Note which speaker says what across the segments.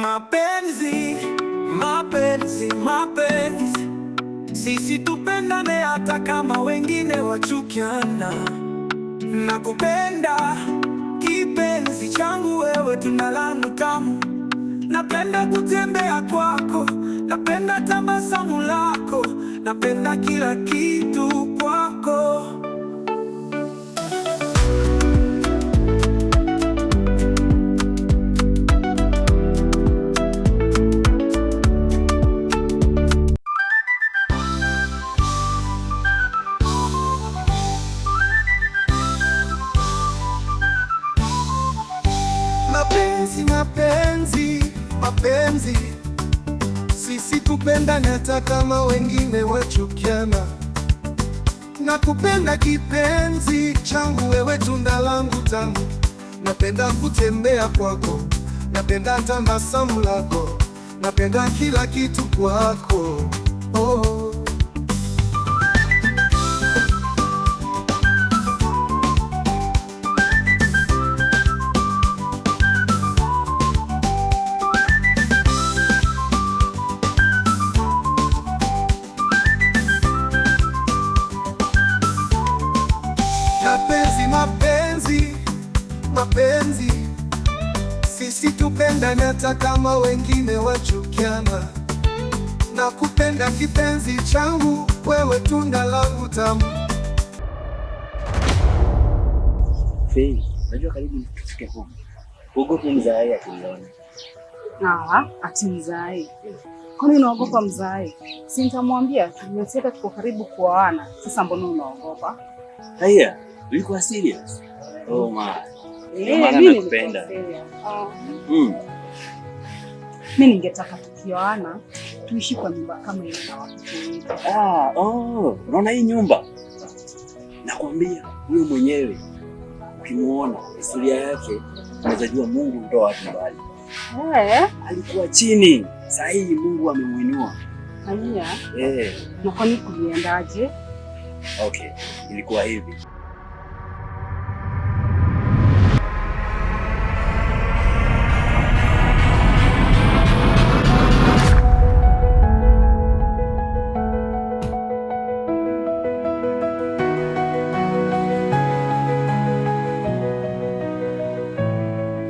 Speaker 1: Mapenzi, mapenzi, mapenzi, sisi tupendane hata kama wengine wachukiana. Nakupenda kipenzi changu, wewe tunda langu tamu. Napenda kutembea kwako, napenda tabasamu lako, napenda kila kitu kwako.
Speaker 2: Mapenzi, mapenzi, mapenzi, sisi tupendane hata kama wengine wachukiana. Nakupenda kipenzi changu, wewe tunda langu tamu. Napenda kutembea kwako, napenda tabasamu lako, napenda kila kitu kwako. Oh. Mapenzi, mapenzi, mapenzi, sisi tupendane hata kama wengine wachukiana. Nakupenda kipenzi changu, wewe tunda langu tamu.
Speaker 3: Fei, unajua karibu tufike home. Uogopi mzae akiniona?
Speaker 4: Ah, ati mzae. Kwani unaogopa mzae? Si nitamwambia tumesema tuko karibu kuoana. Sasa mbona unaogopa?
Speaker 3: Haya, ulikuwa serious? Oh my. Ndio
Speaker 4: Eh,
Speaker 3: maana
Speaker 4: mimi
Speaker 3: nakupenda.
Speaker 4: nilikuwa serious. Ah. Mimi ningetaka tukioana tuishi kwa nyumba kama ile na watoto wetu.
Speaker 3: Ah, oh, unaona hii nyumba? Nakwambia huyo mwenyewe ukimuona historia yake unaweza jua Mungu ndio watu mbali.
Speaker 4: Eh,
Speaker 3: Alikuwa chini, saa hii Mungu amemuinua.
Speaker 4: Haya,
Speaker 3: Eh,
Speaker 4: na kwani kuliendaje?
Speaker 3: okay. Ilikuwa hivi.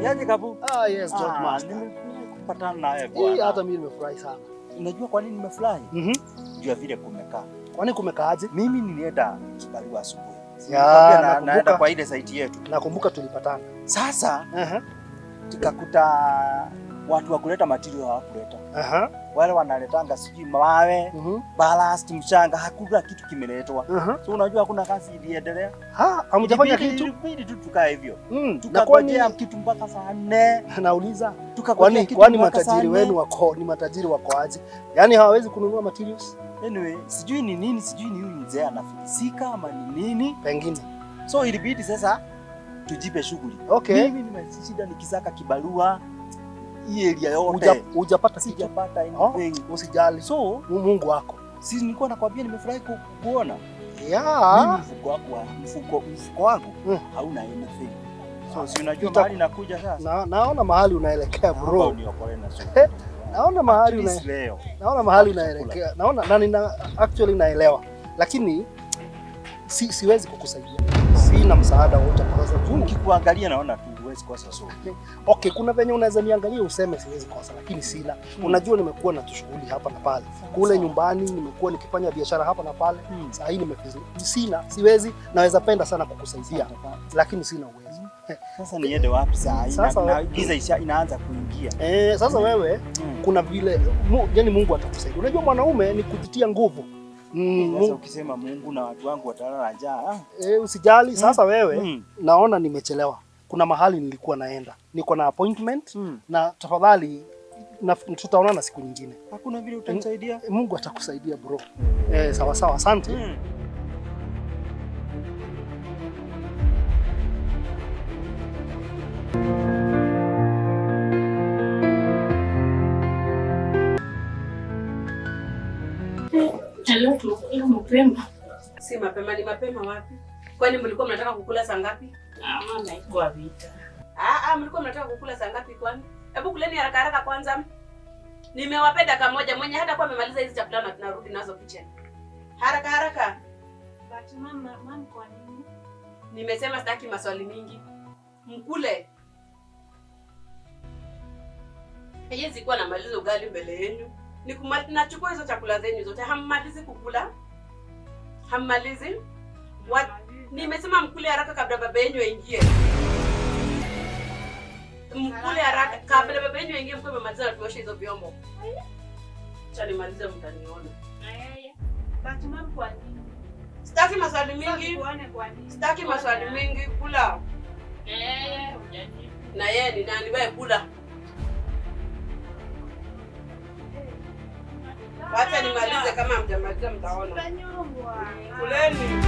Speaker 5: Yaje Kabu?
Speaker 6: Ah, yes, George
Speaker 5: Ah,
Speaker 6: Master.
Speaker 5: nimefurahi kupatana nawe
Speaker 6: Hii
Speaker 5: bwana.
Speaker 6: hata mimi nimefurahi sana.
Speaker 5: Unajua kwa nini nimefurahi?
Speaker 6: Mhm.
Speaker 5: Juu ya vile kumekaa.
Speaker 6: Kwani kumekaaje?
Speaker 5: Mimi nilienda kibarua asubuhi. Si
Speaker 6: Ya,
Speaker 5: nilikwambia
Speaker 6: nakumbuka.
Speaker 5: naenda kwa ile site yetu.
Speaker 6: Nakumbuka tulipatana.
Speaker 5: Sasa
Speaker 6: Aha.
Speaker 5: tukakuta watu wa kuleta material hawakuleta.
Speaker 6: Aha.
Speaker 5: Wale wanaletanga sijui mawe,
Speaker 6: Mhm.
Speaker 5: ballast, mchanga, hakuna kitu kimeletwa.
Speaker 6: Aha.
Speaker 5: So unajua hakuna kazi iliendelea.
Speaker 6: Ha, hamjafanya
Speaker 5: Ilibidi-
Speaker 6: kitu?
Speaker 5: Ilibidi tu tukae hivyo.
Speaker 6: Mm. Na kwani
Speaker 5: Tukangojea kitu mpaka saa 4.
Speaker 6: nauliza
Speaker 5: Tukangojea
Speaker 6: kwani
Speaker 5: kitu
Speaker 6: kwani
Speaker 5: mpaka saa
Speaker 6: matajiri
Speaker 5: nne.
Speaker 6: wenu wako ni matajiri wako aje? Yaani hawawezi kununua materials
Speaker 5: Anyway, sijui ni nini, sijui ni huyu mzee anafilisika ama ni nini.
Speaker 6: pengine.
Speaker 5: So ilibidi sasa tujipe shughuli.
Speaker 6: Okay.
Speaker 5: Mimi nimeshinda nikisaka kibarua hii area yote.
Speaker 6: Hujapata kitu.
Speaker 5: Sijapata
Speaker 6: Oh,
Speaker 5: anything.
Speaker 6: usijali.
Speaker 5: So
Speaker 6: Mungu wako.
Speaker 5: si nilikuwa nakwambia nimefurahi kuona.
Speaker 6: Yeah.
Speaker 5: Mimi mfuko wangu mfuko wangu hauna anything. So si unajua mahali nakuja sasa.
Speaker 6: Naona mahali unaelekea
Speaker 5: Naomba
Speaker 6: bro.
Speaker 5: uniokolee na shughuli.
Speaker 6: Naona mahali
Speaker 5: At least
Speaker 6: una
Speaker 5: leo.
Speaker 6: naona mahali
Speaker 5: Chakula.
Speaker 6: unaelekea. Naona na nina actually naelewa. Lakini siwezi kukusaidia. Sina msaada wote kwa sasa. Juu
Speaker 5: Nikikuangalia naona tu huwezi kosa so.
Speaker 6: Okay, kuna venye unaweza niangalia useme siwezi kosa, lakini sina. Unajua nimekuwa na tushughuli hapa na pale. Kule nyumbani nimekuwa nikifanya biashara hapa na pale. Saa hii sina, siwezi, naweza penda sana kukusaidia, lakini sina uwezo.
Speaker 5: Sasa niende wapi saa hii?
Speaker 6: Sasa
Speaker 5: Na giza isha inaanza kuingia.
Speaker 6: Eh, sasa wewe kuna vile yani Mungu atakusaidia. Unajua mwanaume ni kujitia nguvu.
Speaker 5: Sasa ukisema Mungu na watu wangu watalala njaa. Ah.
Speaker 6: Eh, usijali. Sasa wewe naona nimechelewa. Kuna mahali nilikuwa naenda, niko na appointment na tafadhali tutaonana siku nyingine.
Speaker 5: Hakuna vile utanisaidia?
Speaker 6: Mungu atakusaidia bro. Eh, sawa sawa, asante.
Speaker 7: Leo tumekula mapema.
Speaker 8: Si mapema, ni mapema wapi? Kwani mlikuwa mnataka kukula saa ngapi?
Speaker 7: Ah, mama haikuwa vita.
Speaker 8: Ah, ah, mlikuwa mnataka kukula saa ngapi kwani? Hebu kuleni haraka haraka kwanza. Nimewapenda dakika moja, mwenye hata kwa amemaliza hizi chakula na tunarudi nazo kitchen. Haraka haraka.
Speaker 7: But mama, mama kwa nini?
Speaker 8: Nimesema sitaki maswali mingi. Mkule. Haiwezi kuwa namaliza ugali mbele yenu. Nachukua hizo chakula zenyu zote. Hammalizi kukula? Hammalizi? Nimesema mkule haraka kabla baba yenu aingie. Mkule haraka kabla baba yenu aingie, mkule mmemaliza na tuoshe hizo vyombo. Acha nimalize mtaniona.
Speaker 7: But mama kwa nini?
Speaker 8: Sitaki maswali mingi. Sitaki maswali mingi, kula. Na yeye ni nani wewe kula? Wacha nimalize, kama hamjamaliza mtaona. Kuleni.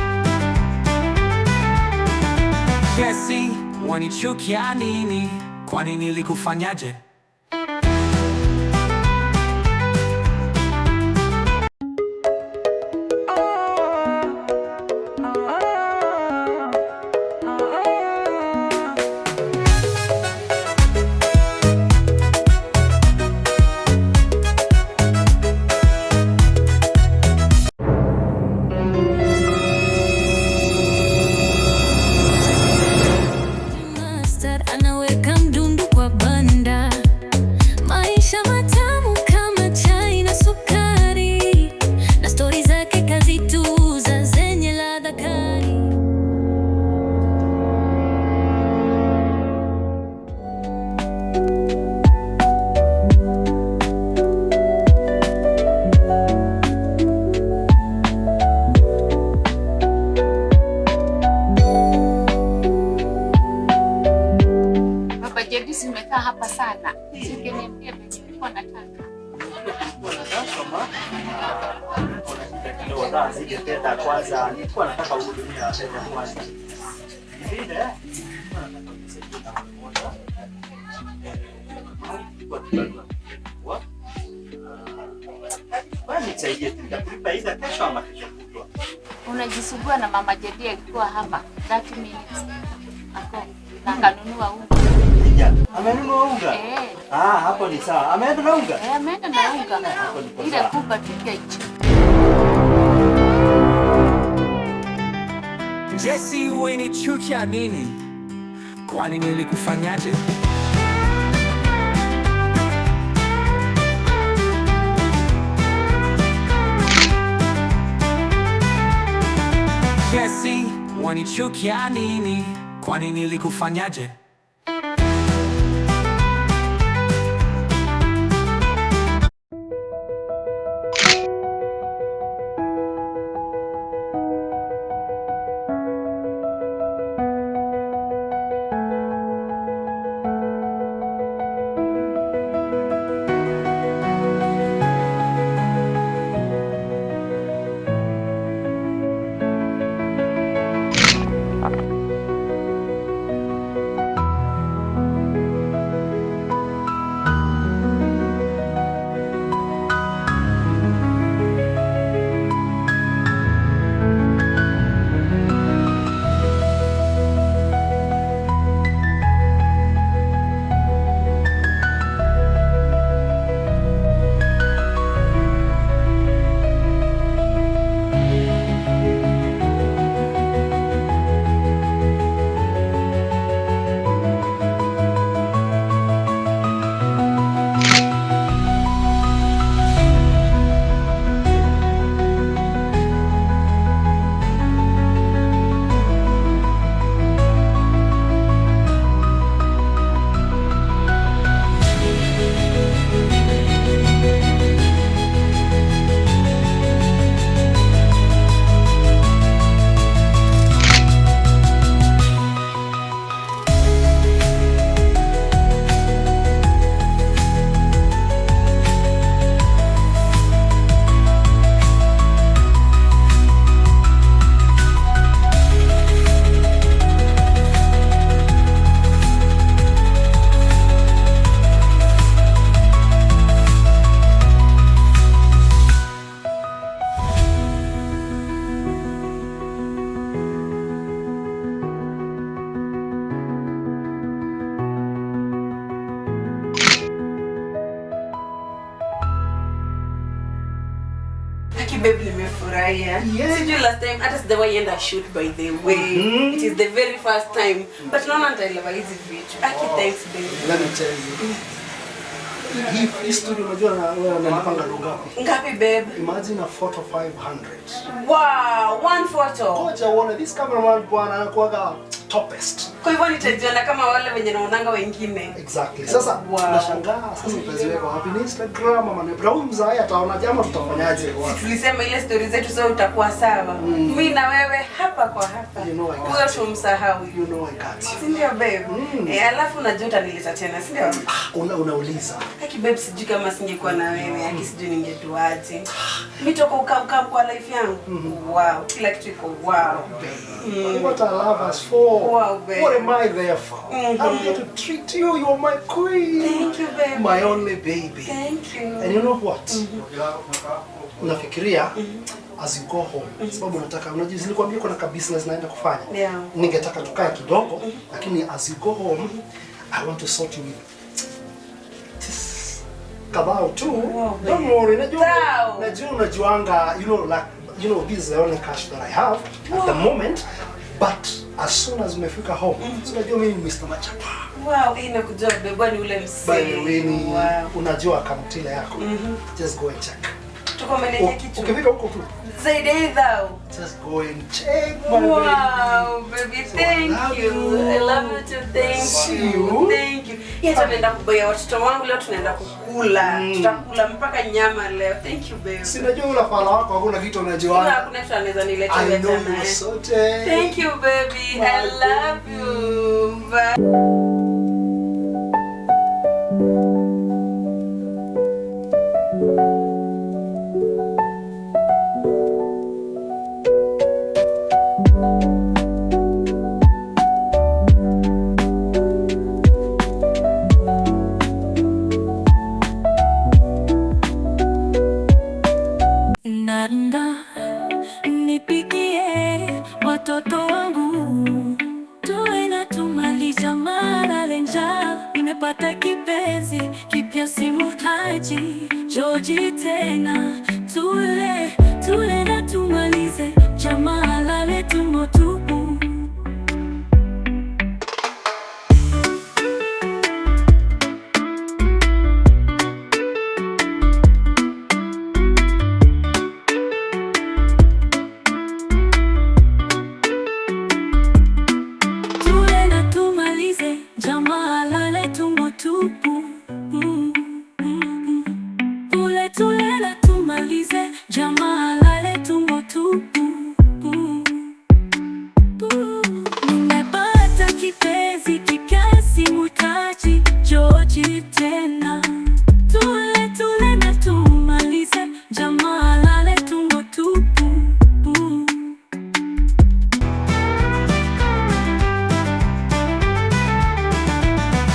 Speaker 1: Jesse, wanichukia nini? Kwani nilikufanyaje?
Speaker 9: Master anaweka mdundu kwa banda, maisha matamu kama chai na sukari, na stori zake kazituza zenye ladha kali.
Speaker 7: Baba Jedi, simekaa hapa sana. Singeniambia venye nilikuwa nataka.
Speaker 5: Singependa kwanza, nilikuwa nataka uhudumia wateja kwanza. Vile nilikuwa nataka unisaidie na mmoja. Nilikuwa kibarua kwa. Wewe nisaidie tu, nitakulipa either kesho ama kesho kutwa.
Speaker 7: Unajisugua na mama Jedi alikuwa hapa 30 minutes ago na akanunua unga.
Speaker 5: Ija, amenunua unga?
Speaker 7: Eh.
Speaker 5: Ah, hapo ni sawa. Ameenda na unga?
Speaker 7: Eh, ameenda na unga.
Speaker 5: Hapo niko
Speaker 7: Ile
Speaker 5: sawa.
Speaker 7: kubwa tukia hicho.
Speaker 1: Jesse, wanichukia nini? Kwani nilikufanyaje? Jesse, wanichukia nini? Kwani nilikufanyaje?
Speaker 8: Babe, nimefurahia.
Speaker 6: Yeah.
Speaker 8: Sijui last time hata sijawahi enda shoot, by the way. It is the very first time. But naona nitaelewa hizi vitu. Aki, thanks, babe.
Speaker 6: Let me tell you. Hii studio, unajua wewe unanipanga ndo ngapi?
Speaker 8: Ngapi, babe?
Speaker 6: Imagine a photo 500.
Speaker 8: Wow, one photo.
Speaker 6: Ngoja uone this cameraman bwana anakuwaga topest.
Speaker 8: Kwa hivyo nitajiona kama wale wenye naonanga wengine.
Speaker 6: Exactly. Sasa nashangaa sasa utaziweka wapi? Ni Instagram ama ni huyu mzae ataona ama tutafanyaje?
Speaker 8: Tulisema ile story zetu, so utakuwa sawa. Mimi na wewe hapa kwa hapa.
Speaker 6: You know I got
Speaker 8: Huyo
Speaker 6: you.
Speaker 8: tumsahau.
Speaker 6: You know I got you.
Speaker 8: Si ndio, babe? Eh, alafu unajua utanileta tena, si ndio?
Speaker 6: Unauliza.
Speaker 8: Aki babe, sijui kama singekuwa na wewe, aki sijui ningetuaje. Mimi toka ukaa kwa life yangu. Wow, kila kitu iko wow.
Speaker 6: What are lovers for?
Speaker 8: Wow, babe.
Speaker 6: What am I there for? I'm here to treat you. You're my queen.
Speaker 8: Thank you, babe.
Speaker 6: My only baby.
Speaker 8: Thank you.
Speaker 6: And you know what? Unafikiria as you go home, sababu nataka, unajua nilikwambia kuna ka business naenda kufanya. Ningetaka tukae kidogo, lakini as you go home, I want to sort you with this kabao tu. Don't worry, najua
Speaker 8: Thou.
Speaker 6: najua unajuanga, like, this is the only cash that I have at the moment, but as soon as umefika home, so unajua mimi ni Mr. Machapa.
Speaker 8: Wow, hii nakujua babe, ni ule msee.
Speaker 6: By the way, ni
Speaker 8: Wow.
Speaker 6: unajua account ile yako. Just go and check.
Speaker 8: Tuko umenekea kitu.
Speaker 6: Ukifika huko tu,
Speaker 8: Zaidi ya hii thou.
Speaker 6: just go and check, my baby.
Speaker 8: Wow, baby,
Speaker 6: So I
Speaker 8: thank
Speaker 6: love
Speaker 8: you.
Speaker 6: you.
Speaker 8: I love you too. Thank
Speaker 6: See
Speaker 8: you.
Speaker 6: you.
Speaker 8: Thank you. Yeye tunaenda kubaya watoto wangu leo, tunaenda kukula. Tutakula mpaka nyama leo. Thank you, babe.
Speaker 6: Si unajua ule fala wako hakuna kitu
Speaker 8: Kuna
Speaker 6: unajuanga.
Speaker 8: hakuna kitu anaweza niletea
Speaker 6: I know
Speaker 8: tena.
Speaker 6: you are sorted.
Speaker 8: Thank you, baby. I
Speaker 6: My
Speaker 8: love you. Bye.
Speaker 9: Nanda, nipigie watoto wangu, tuwe na tumaliza mara lenja. Nimepata kipenzi kipya, simuhitaji George tena. Tule tule na tumalize, jamaa lale tumbo tupu. Tule na tumalize, jamaa lale tumbo tupu. Mm. Tule tule na tumalize, jamaa lale tumbo tupu. Mm. Nimepata kipenzi kipya, simuhitaji George tena. Tule tule na tumalize, jamaa lale tumbo tupu.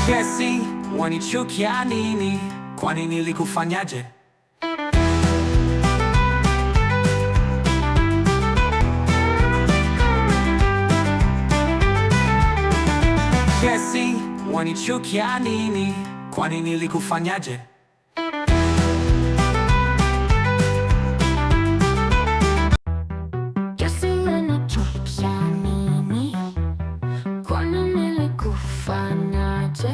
Speaker 1: Jesse, wanichukia nini? Kwani nilikufanyaje? Jesse, wanichukia nini? Kwani nilikufanyaje?
Speaker 9: Jesse, unanichukia nini? Kwani nilikufanyaje?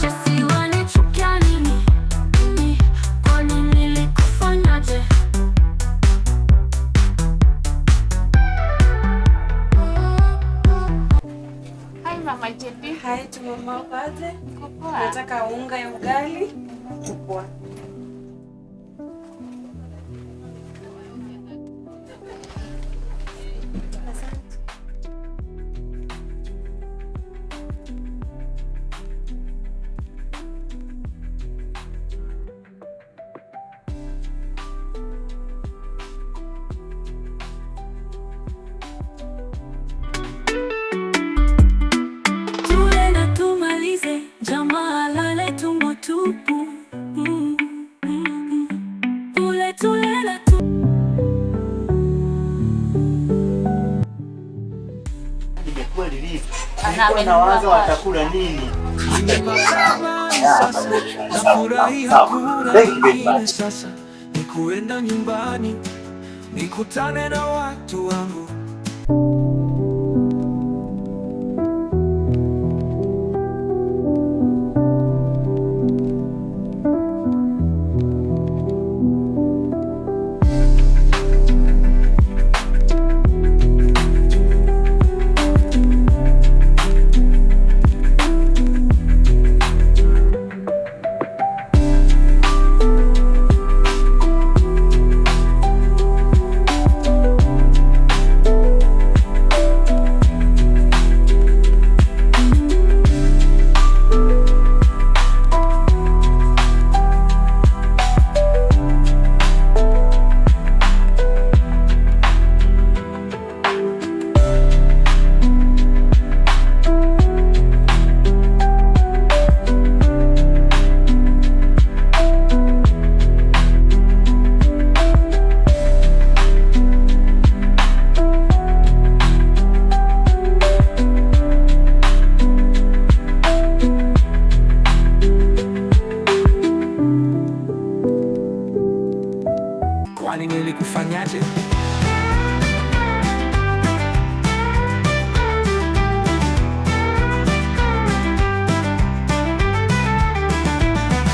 Speaker 9: Jesse, wanichukia nini? Kwani nilikufanyaje?
Speaker 7: Hi, Mama JP.
Speaker 8: Hi, tumama, uko aje?
Speaker 7: Niko poa.
Speaker 8: Nataka unga ya ugali. Poa.
Speaker 7: Asante.
Speaker 5: Nilikuwa nawaza watakula nini.
Speaker 1: Sasa nafurahi, hakuna ingine sasa, ni kuenda nyumbani nikutane na watu wangu. Kwani nilikufanyaje?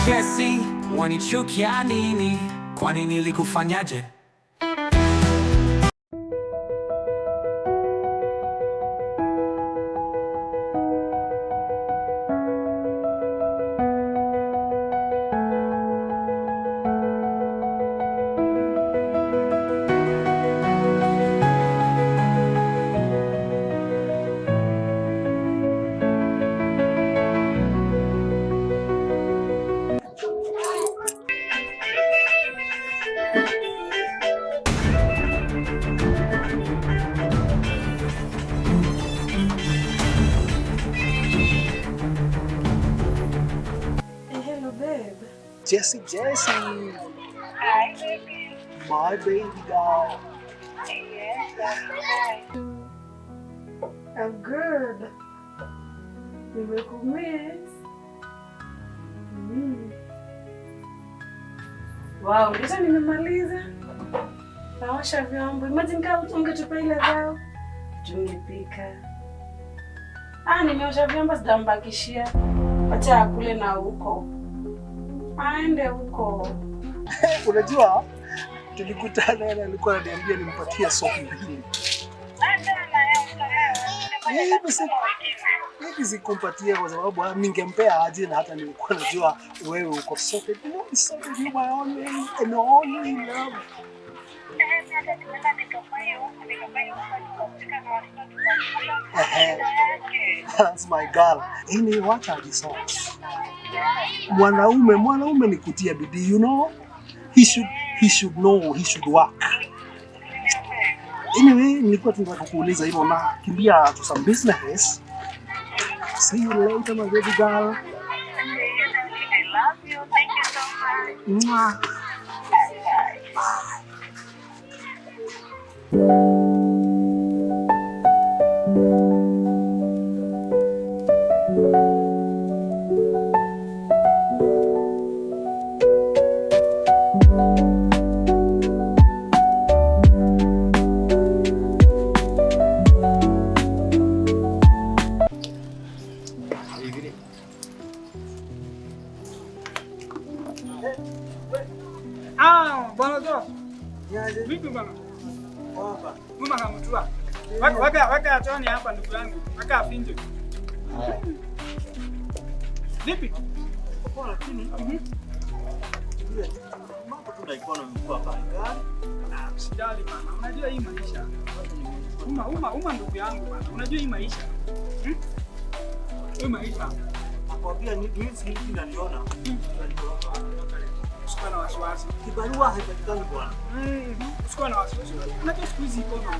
Speaker 1: Jesse, wanichukia nini? Kwani nilikufanyaje?
Speaker 10: Hello babe.
Speaker 6: Jesse, Jesse.
Speaker 10: Hi baby.
Speaker 6: My baby girl.
Speaker 10: Yes, I'm fine. I'm good. Nimekumiss. Wow, ndicho nimemaliza. Naosha vyombo. Imagine kama ungetupa ile zao. Tungepika. Ah, nimeosha vyombo sijambakishia. Acha akule na huko. Aende huko.
Speaker 6: Unajua tulikutana na alikuwa ananiambia nimpatie soko mbili. Mimi sikumpatia kwa sababu ningempea aje na hata nilikuwa najua wewe uko sorted. You know, sorted you my only and only love. That's my girl. Ini wacha ajisort. Mwanaume ni kutia bidii, you know. He should know, he should work. Anyway, nilikuwa tunataka kukuuliza hivyo na kimbia to some business. See you later, my baby girl.
Speaker 10: I love you. Thank you so much.
Speaker 6: Mwah.
Speaker 10: Bye.
Speaker 11: Ah, bwana Josh. Vipi bwana? Mama kamtua. Weka atoni hapa ndugu yangu. Weka afinje. Vipi?
Speaker 5: Poa lakini. Mambo tu naikuwa mkuu hapa.
Speaker 11: Ah, usijali bwana. Unajua hii maisha. Uma ndugu yangu bwana. Unajua hii maisha. Hii maisha.
Speaker 5: Nakwambia ni mimi siku naliona.
Speaker 11: Usikuwa na wasiwasi.
Speaker 5: Kibarua haipatikani bwana.
Speaker 11: Usikuwa na wasiwasi. Unajua siku hizi iko na.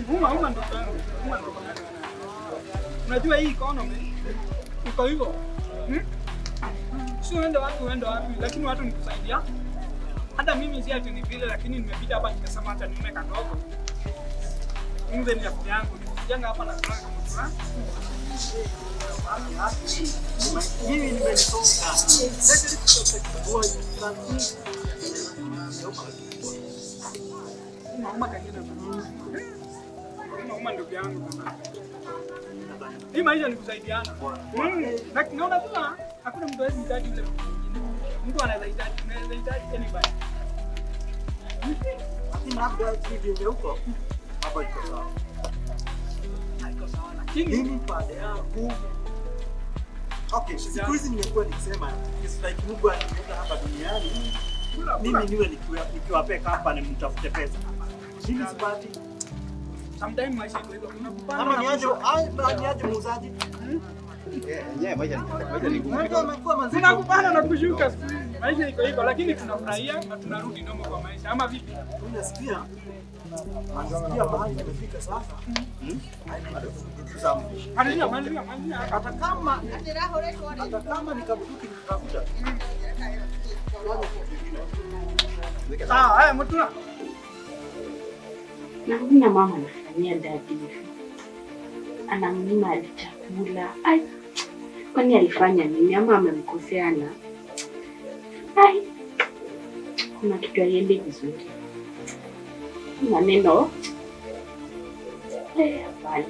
Speaker 11: Uma ndugu yangu. Uma ndugu yangu. Unajua hii economy iko hivyo. Sio uende wapi, lakini watu nikusaidia. Hata mimi si ati ni vile, lakini nimepita hapa nikasema hata niume kadogo. Mzee ni rafiki yangu. Janga hapa na kulanga kama
Speaker 5: Mimi nimesonga.
Speaker 11: Uma ndugu yangu. Hii maisha ni kusaidiana. Na naona tu hakuna mtu hawezi hitaji yule mwingine. Mtu anaweza hitaji, anaweza hitaji anybody.
Speaker 5: Lakini labda hivi huko hapo iko sawa.
Speaker 11: Iko sawa lakini
Speaker 5: mimi pande yangu. Okay, siku hizi nimekuwa nikisema it's like Mungu alileta hapa duniani. Mimi niwe nikiwapeka hapa ni mtafute pesa. Mimi sipati.
Speaker 11: Sometimes maisha iko hivyo. Unakupanda.
Speaker 5: Ama niaje muuzaji?
Speaker 12: Yenyewe maisha ni ngumu.
Speaker 11: Tunakupanda na kushuka siku hizi. Maisha iko hivyo lakini tunafurahia na tunarudi normal kwa maisha. Ama vipi?
Speaker 5: Unasikia? Unasikia mahali tumefika sasa? Hata kama nikabutuki nikavuta.
Speaker 11: Sawa, haya mtuna.
Speaker 7: Na mbona mama anafanyia dadi hivi? Anamnyima hadi chakula. Ai, kwani alifanya nini ama amemkosea na? Ai, kuna kitu haiendi vizuri. Maneno hapana.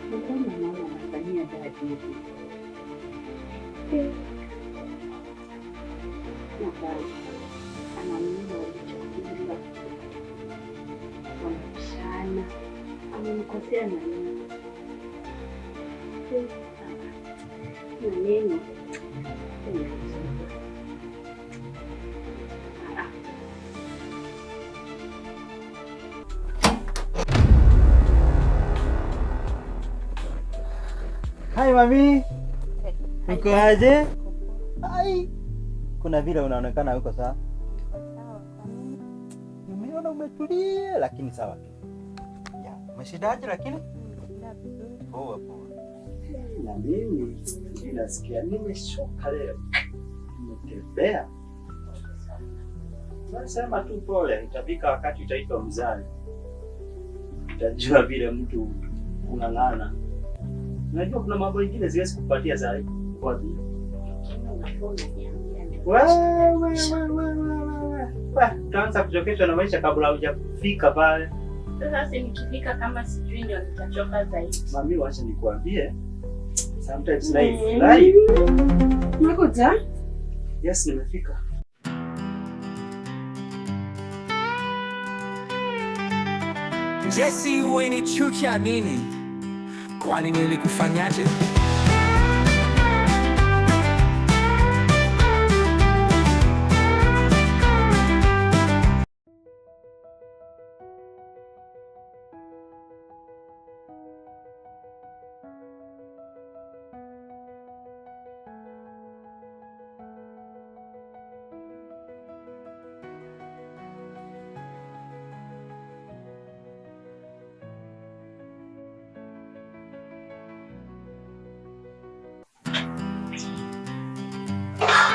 Speaker 7: Mbona mama anafanyia dadi hivi? Hapana. Anamnyima hadi chakula. Wanabishana. Amemkosea na nini? Maneno
Speaker 5: Hai mami. Uko aje? Hai. Kuna vile unaonekana uko sawa. Nimeona umetulia lakini sawa tu. Ya, umeshindaje lakini? Poa poa.
Speaker 3: Na mimi ninasikia nimeshoka leo. Nimetembea. Nasema tu pole, itafika wakati utaitwa mzazi. Utajua vile mtu unang'ana. Unajua kuna mambo mengine siwezi kukupatia zaidi. Kwa nini? Wewe utaanza kuchokeshwa na maisha kabla hujafika pale.
Speaker 7: Sasa si nikifika kama sijui ndio nitachoka zaidi.
Speaker 3: Mami, wacha nikuambie. Sometimes life life.
Speaker 4: Umekuja?
Speaker 3: Yes, nimefika.
Speaker 1: Jesse, wenichukia nini? Kwani nilikufanyaje?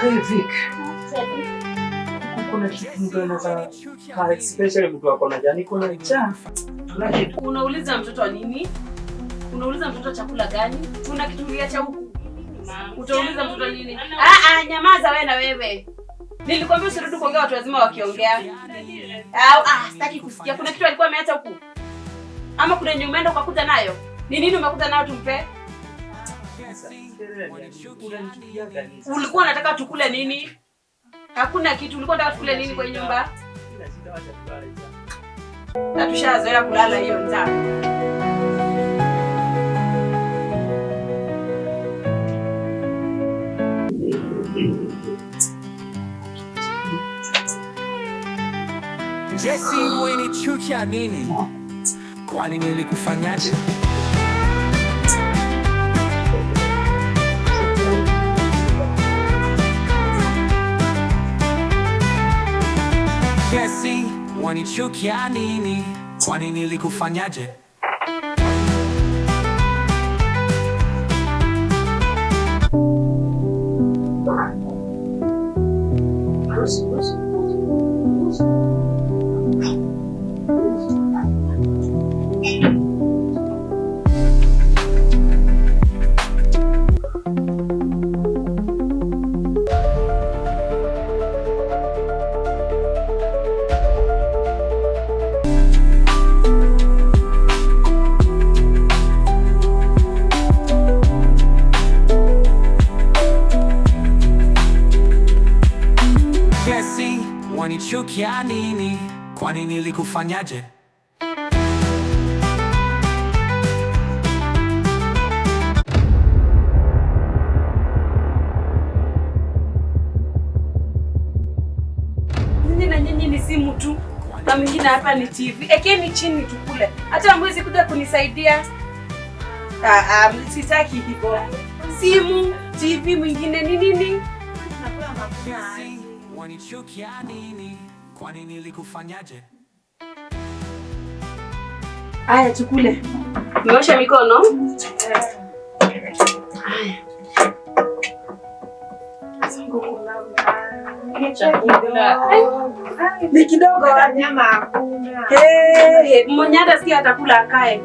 Speaker 3: Hey Vic, kuna kitu mtu anaweza especially mtu ako na jani, kuna njaa.
Speaker 8: Unauliza mtoto nini? Unauliza mtoto chakula gani? Kuna kitu uliacha huku? Utauliza mtoto nini? Ah ah, nyamaza wewe na wewe. Nilikwambia usirudi kuongea watu wazima wakiongea. Ah, sitaki kusikia. Kuna kitu alikuwa ameacha huku? Ama kuna yenye umeenda ukakuta nayo? Ni nini umekuta nayo tumpe? Ulikuwa unataka tukule nini? Hakuna kitu. Ulikuwa unataka tukule nini kwa nyumba? Na tushazoea kulala hiyo njaa.
Speaker 1: Jesse, wenichukia nini? Kwani nilikufanyaje? Jesse, wanichukia nini? Kwani nilikufanyaje? Wanichukia nini? Kwani nilikufanyaje?
Speaker 8: Nyinyi na nyinyi ni simu tu. Na mwingine hapa ni TV. Ekeni chini tukule. Hata hamwezi kuja kunisaidia. Sitaki hivyo. Simu, TV mwingine ni nini?
Speaker 1: Wanichukia nini? Kwani nilikufanyaje?
Speaker 8: Aya, tukule. Umeosha mikono? Aya. Ni kidogo
Speaker 13: nyama hakuna.
Speaker 8: Hey, mwenye hata sikia atakula akae.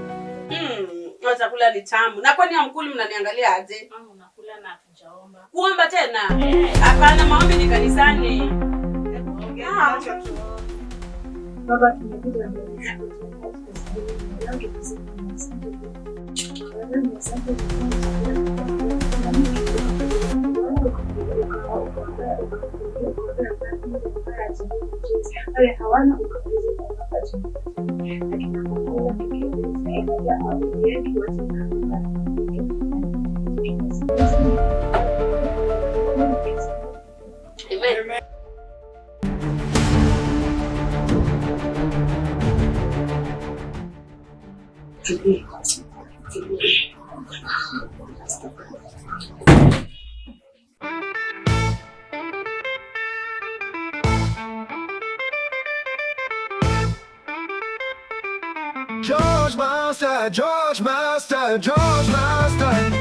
Speaker 8: Chakula ni tamu. Na kwani hamkuli mnaniangalia aje?
Speaker 7: Mama unakula na hatujaomba.
Speaker 8: Kuomba tena? Hapana, maombi ni kanisani.
Speaker 13: Baba tumekuja mbele yako kwa sababu
Speaker 8: Amen.
Speaker 2: George Master, George Master, George Master,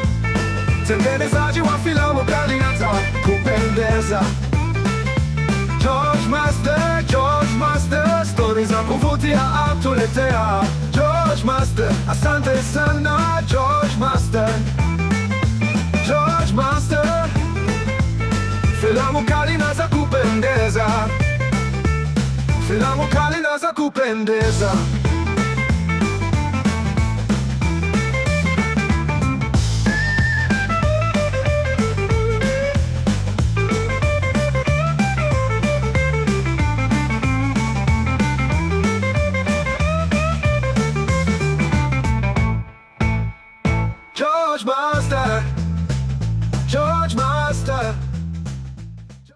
Speaker 2: mtengenezaji wa filamu kali na za kupendeza. George Master, George Master, stori za kuvutia atuletea. George Master, asante sana George Master. George Master, filamu kali na za kupendeza. Filamu kali na za kupendeza.